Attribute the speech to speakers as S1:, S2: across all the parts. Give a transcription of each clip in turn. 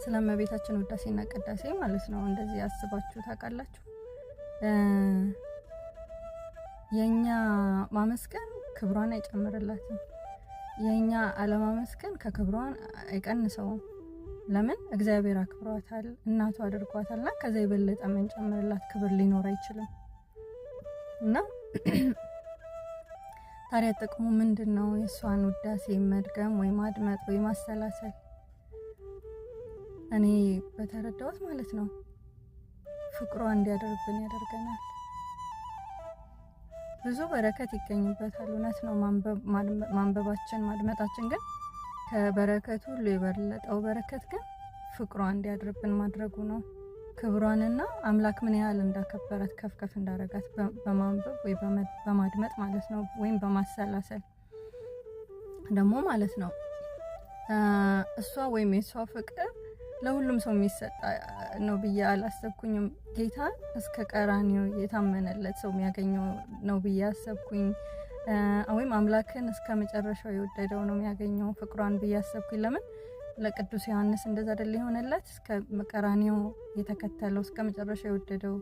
S1: ስለ እመቤታችን ውዳሴና ቅዳሴ ማለት ነው እንደዚህ አስባችሁ ታውቃላችሁ? የኛ ማመስገን ክብሯን አይጨምርላትም። የኛ አለማመስገን ከክብሯን አይቀንሰውም። ለምን? እግዚአብሔር አክብሯታል፣ እናቱ አድርጓታልና ከዛ የበለጠ የምንጨምርላት ክብር ሊኖር አይችልም። እና ታዲያ ጥቅሙ ምንድን ነው? የእሷን ውዳሴ መድገም ወይ ማድመጥ ወይ ማሰላሰል? እኔ በተረዳሁት ማለት ነው ፍቅሯ እንዲያደርብን ያደርገናል። ብዙ በረከት ይገኝበታል። እውነት ነው ማንበባችን ማድመጣችን፣ ግን ከበረከቱ ሁሉ የበለጠው በረከት ግን ፍቅሯ እንዲያድርብን ማድረጉ ነው። ክብሯንና አምላክ ምን ያህል እንዳከበራት ከፍ ከፍ እንዳረጋት በማንበብ ወይ በማድመጥ ማለት ነው፣ ወይም በማሰላሰል ደግሞ ማለት ነው። እሷ ወይም የእሷ ፍቅር ለሁሉም ሰው የሚሰጥ ነው ብዬ አላሰብኩኝም። ጌታ እስከ ቀራንዮ የታመነለት ሰው የሚያገኘው ነው ብዬ አሰብኩኝ። ወይም አምላክን እስከ መጨረሻው የወደደው ነው የሚያገኘው ፍቅሯን ብዬ አሰብኩኝ። ለምን ለቅዱስ ዮሐንስ እንደዛ አይደል የሆነለት? እስከ ቀራንዮ የተከተለው እስከ መጨረሻው የወደደው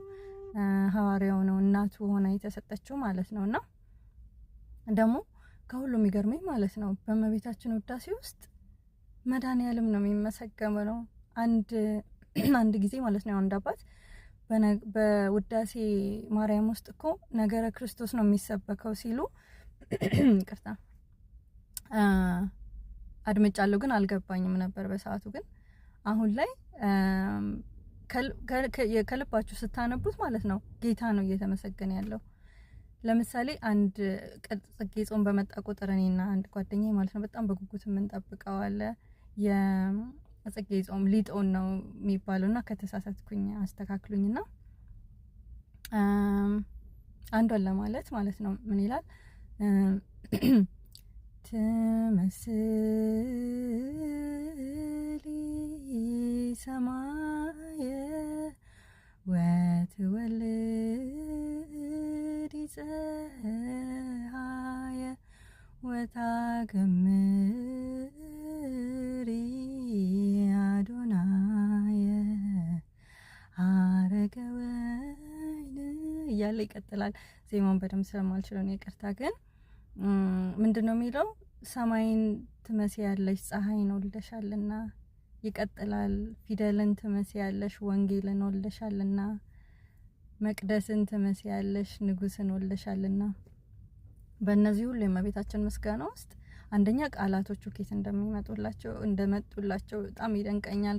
S1: ሐዋርያው ነው እናቱ ሆና የተሰጠችው ማለት ነው። እና ደግሞ ከሁሉም የሚገርመኝ ማለት ነው በእመቤታችን ውዳሴ ውስጥ መድኃኔዓለም ነው የሚመሰገነው ነው። አንድ አንድ ጊዜ ማለት ነው አንድ አባት በውዳሴ ማርያም ውስጥ እኮ ነገረ ክርስቶስ ነው የሚሰበከው ሲሉ፣ ይቅርታ፣ አድምጫለሁ፣ ግን አልገባኝም ነበር በሰዓቱ። ግን አሁን ላይ ከልባችሁ ስታነቡት ማለት ነው ጌታ ነው እየተመሰገነ ያለው። ለምሳሌ አንድ ጽጌ ጾም በመጣ ቁጥር እኔና አንድ ጓደኛዬ ማለት ነው በጣም በጉጉት የምንጠብቀው አለ። የጽጌ ጾም ሊጦን ነው የሚባለውና ከተሳሳትኩኝ አስተካክሉኝና አንዷን ለማለት ማለት ነው ምን ይላል? ትመስሊ ሰማየ ወትወልዲ ፀሐየ ወታገምሪ አዶናየ አረገ ወይን እያለ ይቀጥላል። ዜማውን በደንብ ስለማልችለው ነው ይቅርታ። ግን ምንድን ነው የሚለው? ሰማይን ትመስያለሽ ፀሐይን ወልደሻልና፣ ይቀጥላል። ፊደልን ትመስያለሽ ወንጌልን ወልደሻልና፣ መቅደስን ትመስያለሽ ንጉስን ወልደሻልና። በእነዚህ ሁሉ የእመቤታችን ምስጋና ውስጥ አንደኛ ቃላቶቹ ኬት እንደሚመጡላቸው እንደመጡላቸው በጣም ይደንቀኛል።